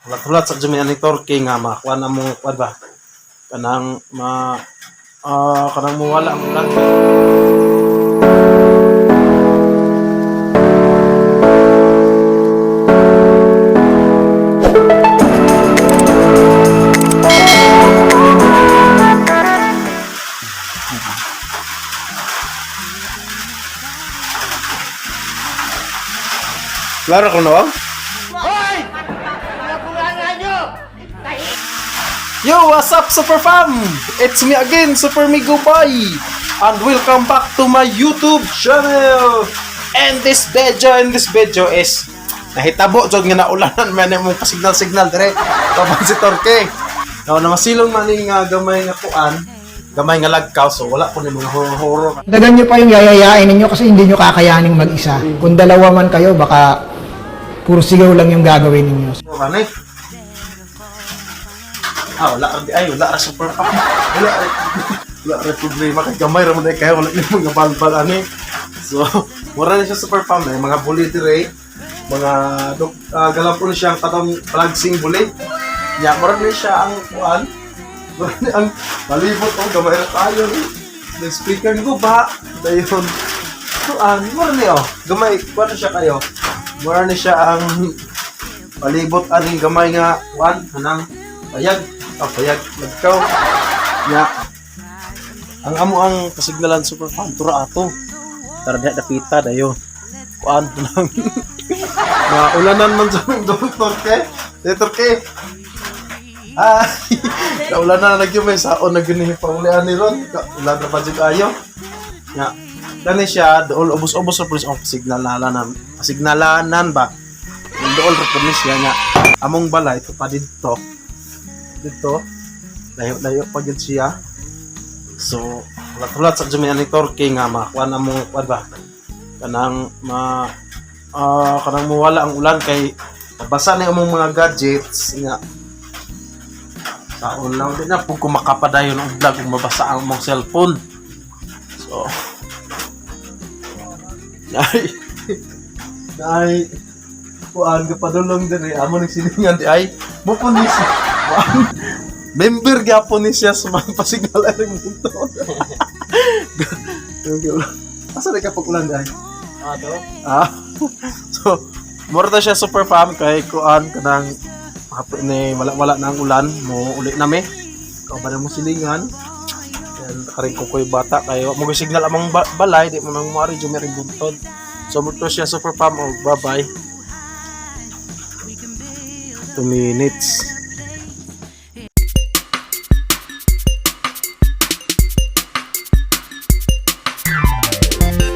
Hulat-hulat sa jud mi ani Turkey nga makuha na mo kuan ba kanang ma kanang muwala ang ulan. Klaro ko no? Yo, what's up, Super Fam? It's me again, Super Migo Boy! And welcome back to my YouTube channel! And this video is nahitabo jud nga naulanan man imong pasignal-signal dire. Kaban si Torque. Now, na masilong man ni nga gamay nga kuan, gamay nga lagkaw, so wala ko ni mga horror-horror. Dagan nyo pa yung yayayain ninyo kasi hindi nyo kakayaning mag-isa. Kung dalawa man kayo, baka puro sigaw lang yung gagawin ninyo. Ano eh? Ah, wala ra di ay, wala ra super pa. Wala ra problema kay gamay ra man ay kaya wala ni mga balbal ani. So, mura na siya super fam eh, mga buli dire, mga dok, galapon siya ang katong flagsing buli. Ya, mura ni siya ang kuan. Mura ni ang palibot oh, gamay ra tayo ni. The speaker ko ba? Dayon. Kuan, mura ni oh. Gamay, kuan na siya kayo. Mura ni siya ang palibot aning gamay nga kuan anang payag, payag lagkaw nya ang amo ang kasignalan, super fan, tura ato, tara diha dapita dayo kuan lang naulanan man sa aming doon torke de torke ay naulanan na nagyud may saon na gini pangulian ni ron. Ulan na pa jud ayo nya kani siya dool ubos-ubos ra pulis ang kasignalanan kasignalanan ba dool ra pud ni siya nya among balay ito pa didto dito layo-layo pa gyud siya. So hulat-hulat sa jud mi ani Turkey nga makuha na mo kuan ba kanang ma kanang muwala ang ulan kay mabasa na among mga gadgets nga taon lang din na pug ko makapadayon og vlog kung mabasa ang among cellphone. So ay ay kuan gapadulong diri amo ning silingan di ay mo po ni siya kuan member gyapon ni siya sa mga pasignal ay mundo. Asa na kapag ulan di ay? Ah, do? Ah. So mura ta siya, super fam, kay kuan kanang hapon ni wala wala na ang ulan mo uli na mi kauban mo silingan and karing kukoy bata kayo mo signal among balay di mo nang moari jud ring buntod. So mo to siya, super fam, og bye bye. 2 minutes.